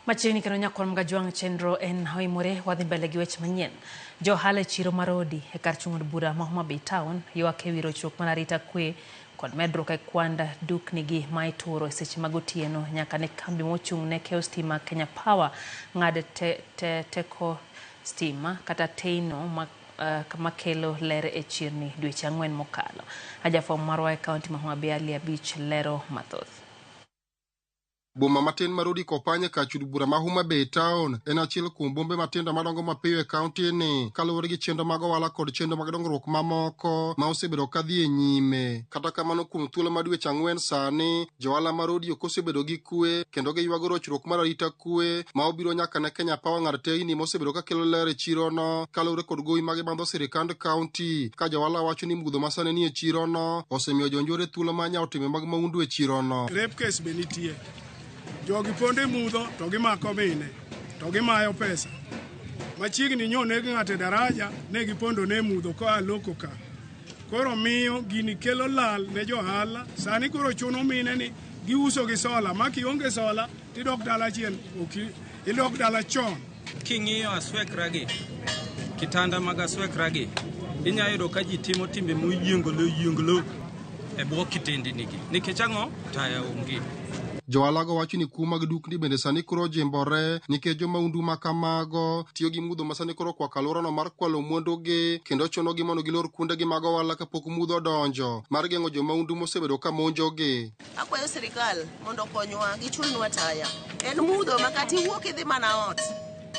Machiegni kendo nyakwar Mgajwang' chenro en oimore wadhi mbele gi weche manyien. Jo ohala e chiro mar Odi e kar chung' od bura ma Homa Bay Town ywak e wi rochruok mar arita kwe kod medruok e kwand duknigi ma ituro e seche mag otieno nyaka ne kambi mochung' ne keyo stima Kenya Power ng'ad te, te, teko stima kata teino ma makelo ler e chirni dweche ang'wen mokalo. Ajafwambo marwa e kaunti ma Homa Bay Ali Abich lero mathoth. Boma matin mar Odi Kopany e kar chud bura ma Homa Bay Town en achiel kuom bombe matindo madongo mapiyo e kaunti ni kaluwore gi chenro mag ohala kod chenro mag dongruok mamoko ma osebedo ka dhi e nyime. Kata kamano kuom thuolo ma dweche ang'wen sani, johala mar Odi ok osebedo gi kwe kendo giywago rochruok mar arita kwe ma obiro nyaka ne Kenya Power ng'ad teyni ma osebedo ka kelo ler e chirono kaluwore kod gowi ma gibandho sirikand kaunti ka johala wacho ni mudho ma sani nie chirono osemiyo jonjore thuolo mar nyawo timbe mag mahundu e chirono. Rape case be nitie. Jogi pondo e mudho to gimako mine to gimayo pesa. Machiegni nyo neg ng'ato e daraja ne gipondo ne e mudho koa loko ka. Koro miyo gini kelo lal ne johala. Sani koro chuno mine ni giuso gi sola ma kionge sola tidok dala chien ok idok dala chon. King'iyo aswekragi, kitanda mag aswekragi, inya yudo ka ji timo timbe moyienglo yienglo e bwo kitendinigi. Nikech ang'o? Taya onge. Johala-go wacho ni kuo mag dukni bende sani koro ojimbore nikech jomahundu ma kamago tiyo gi mudho ma sani koro okwako alworano mar kwalo mwandugi kendo chunogi mondo gilor kuondegi mag ohala kapok mudho odonjo mar geng'o jomahundu mosebedo ka monjogi. Akwayo sirikal mondo okonywa gichulnwa taya. En mudho ma kata iwuok idhi mana ot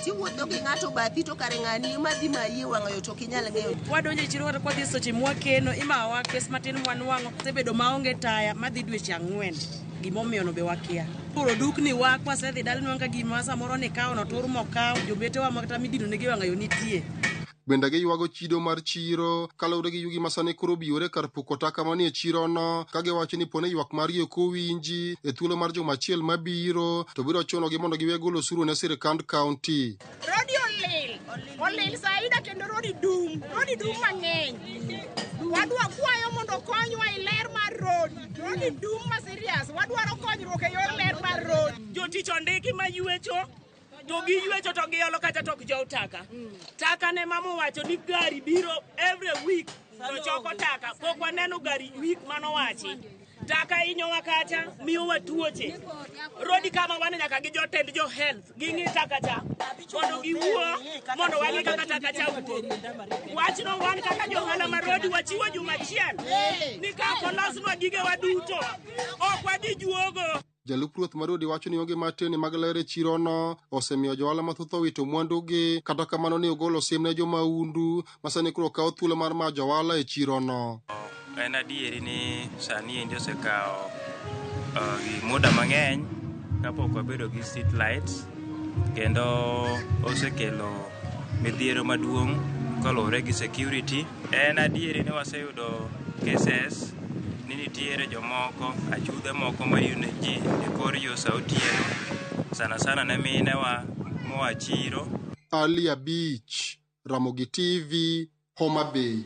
tiwuotho gi ng'ato bathi to kare ng'ani ema dhi mayi e wang'ayo to ok inyal ng'eyo. Wadonjo e chiro kata kwadhi seche mwakeno imayowa kes matin mwanwang'o osebedo maonge taya madhi dweche ang'wen gimomiyo no be wakia. Turo dukni wa kwasedhi dala inwang'o ka gima samoro nikawo no tur mokaw jobetewa ma kata midino negi e wang'ayo nitie. Bende giywago chido mar chiro kaluwore gi yugi ma sani koro obiyore kar puko taka manie chirono ka giwacho ni poni ywak margi ok owinji e thuolo mar juma achiel mabiro to biro chunogi mondo giwe golo osuru ne sirkand kaunti. Rodi olil, olil saida kendo rodi dum, rodi dum mang'eny. Wadwa kwayo mondo okonywa e ler mar rodi. Rodi dum ma serious, wadwaro konyruok e yor ler mar rodi. Jotich ondiki ma ywecho to giywecho to giolo kata to ok jow taka. Taka ne mama owacho ni gari biro every week to choko taka. Pok waneno gari week manowachi. Taka hinyowa kacha, miyowa tuoche. Rodi kama wan nyaka gi jotend jo health ging'i taka cha mondo giwuo mondo wang'i kaka taka cha wuok. Wachno wan kaka johala ma rodi wachiwo juma achiel ni ka ok olosnwa gigewa duto ok wadhi juogo. Jalup ruoth mar Odi wacho ni onge mar tewni mag ler e chirono osemiyo johala mathoth owito mwandugi, kata kamano ne ogolo siem ne jomahundu ma sani koro kawo thuolo mar mayo johala e chirono. En adieri ni sani endi osekawo muda mang'eny kapok wabedo gi street lights kendo osekelo midhiero maduong' koluwore gi security. En adieri ni waseyudo cases ni nitiere jomoko achudhe moko ma yuno ji e kor yo sa otieno sana sana ne minewa moa chiro. Ali Abich, Ramogi TV, Homa Bay.